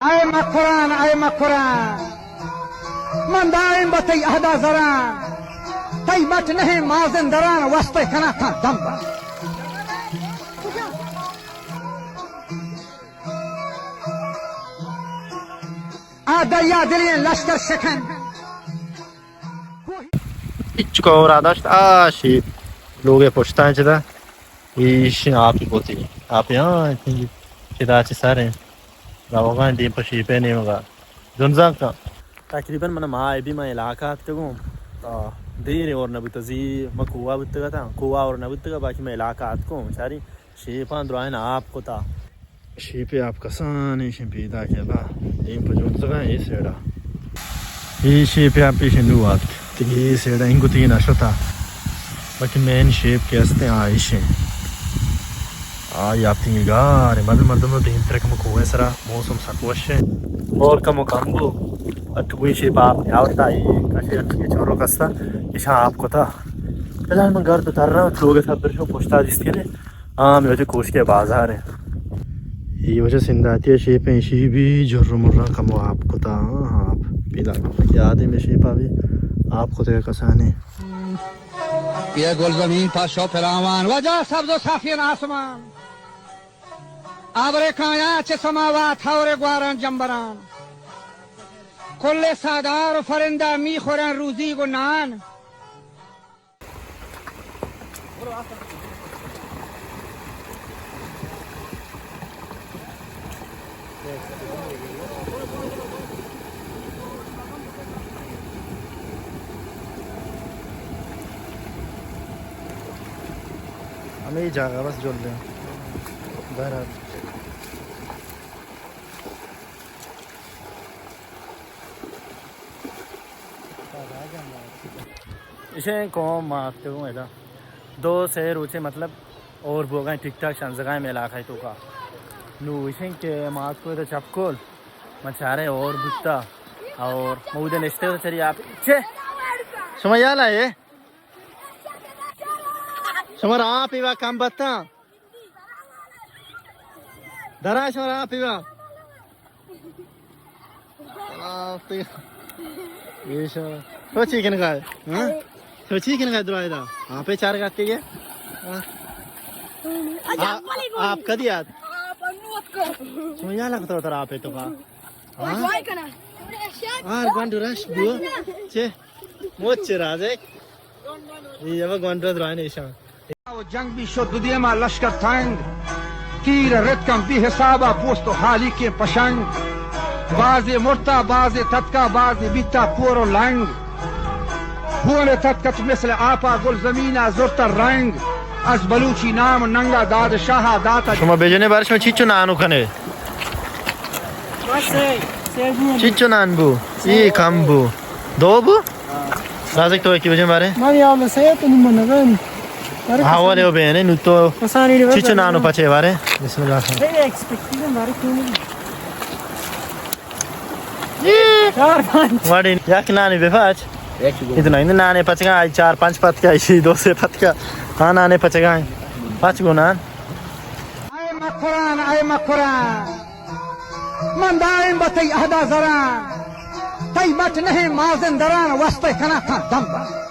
اے مکران، اے مکران، من دائم بہ تئی عہدا زران، تئی مٹ نہیں مازن دران، واسطے کنا تھا دم بر۔ آ دریا دلیں لشکر شکن۔ ہچ کور آ داشت، آ شی لوگے پشتاں چدا۔ ایشی آپ ہی بوتی۔ آپ یہاں اتنی چدا چی سارے۔ روگاں دیم پہ شیپے نیمگا۔ جنزان کا۔ تقریباً من ماہ بی من علاقہ آتکگوں۔ آ، دیر اور نہ بوتا زی، من کوہ بوتگا تا۔ کوہ اور نہ بوتگا، باقی من علاقہ آتکوں۔ چاری شیپاں درائیں آپ کتا۔ شیپے آپ کسان ایشیں پیدا کیا با۔ دیم پہ جنزگاں اے سیڑا۔ اے شیپے آپ پیشیں نو آتک۔ تگی اے سیڑا انگو تگی نہ شتا۔ باقی مین شیپ کہ استیں آ ایشیں۔ آ، یاپتگیں گار، مزن مردم دیم ترک مکوہ سرا، موسم سک وش ہے۔ اور کم و کم بو، اتو کوئی شیپ آپ نیاورتا، یہ کشے اتو کے چورو کستا، ایشاں آپ کتا۔ فی الحال من گرد تر رہا، لوگ سب درشو پشتا دیست کے لے، آ، میں وجہ کوش کے بازار ہے۔ یہ وجہ سنداتی ہے شیپ ہیں، شی بھی جھر مرا کم و آپ کتا، ہاں، آپ پیدا کتا۔ کہ آدمی شیپا بھی آپ کتا کسانے۔ یہ گلزمین پا شو پراوان، وجہ سبز و صافین آسمان۔ آبرے کایا چہ سماوات ہورے گواران جمبران۔ کل سادار و فرندہ می خورن روزی گو نان۔ ہمیں جاگہ بس جلدی۔ بہرحال۔ ایشیں قوم ما آتکگوں ادا۔ دو سے روچے مطلب اور بوگائیں ٹک ٹاک شنزگائیں میلاخائی توکا۔ نو ایشیں کہ ما آتکو ادا چپ کول، ما چارے اور بوتا اور مودے نشتے تو چری آپ۔ چے؟ شما یالا اے؟ شما را پیوا کم بتا۔ درا شما را پیوا۔ آ، پی-، یہ شو۔ تو چی کنگا ہے؟ ہاں؟ تو چی کنگا ہے درائے دا؟ ہاں، پہ چار گاتے گے؟ ہاں؟ آ-، آپ کدی آت؟ شما یا لگتا ہوتا آپ تو کا؟ ہاں؟ ہاں، گنڈو رش بو۔ چے؟ موچ چے راز ہے؟ یہ اب گنڈو درائے نیشان۔ و جنگ بی شد دو دیما لشکر تنگ، تیر رتکن بی حسابا پوست و حالیکیں پشنگ۔ بازے مرتا، بازے تتکا، بازے بیتا کور و لنگ۔ ہون تتکت مثل آپا گل زمینا زرتا رنگ، از بلوچی نام و ننگا داد شاہا داتا۔ شما بجنے بار شما چیچو نانو کنے؟ بس، اے، سے بو۔ چیچو نان بو؟ ای کم بو۔ دو بو؟ رازق تو یکی بجن بارے؟ من یا اللہ سید تو نمو نگن۔ بارے ہاں، کسان۔ والے ہو بہنے، نو تو کسانی ڈیوہ چیچو بہنے۔ نانو پچے بارے؟ بسم اللہ الرحمن۔ اے ایکسپیکٹ کیدن بارے کیوں نہیں؟ چار پانچ۔ واڑی یک نانی بے پاچ۔ اتنا ہند نانے پچگا، آئی چار پانچ پتکا، اسی دو سے پتکا۔ ہاں، نانے پچگا۔ پچ گو نان۔ اے مکران، اے مکران، من دائم بہ تئی عہدا زران، تئی مٹ نہیں مازن دران، واسطے کنا تھا دم بر۔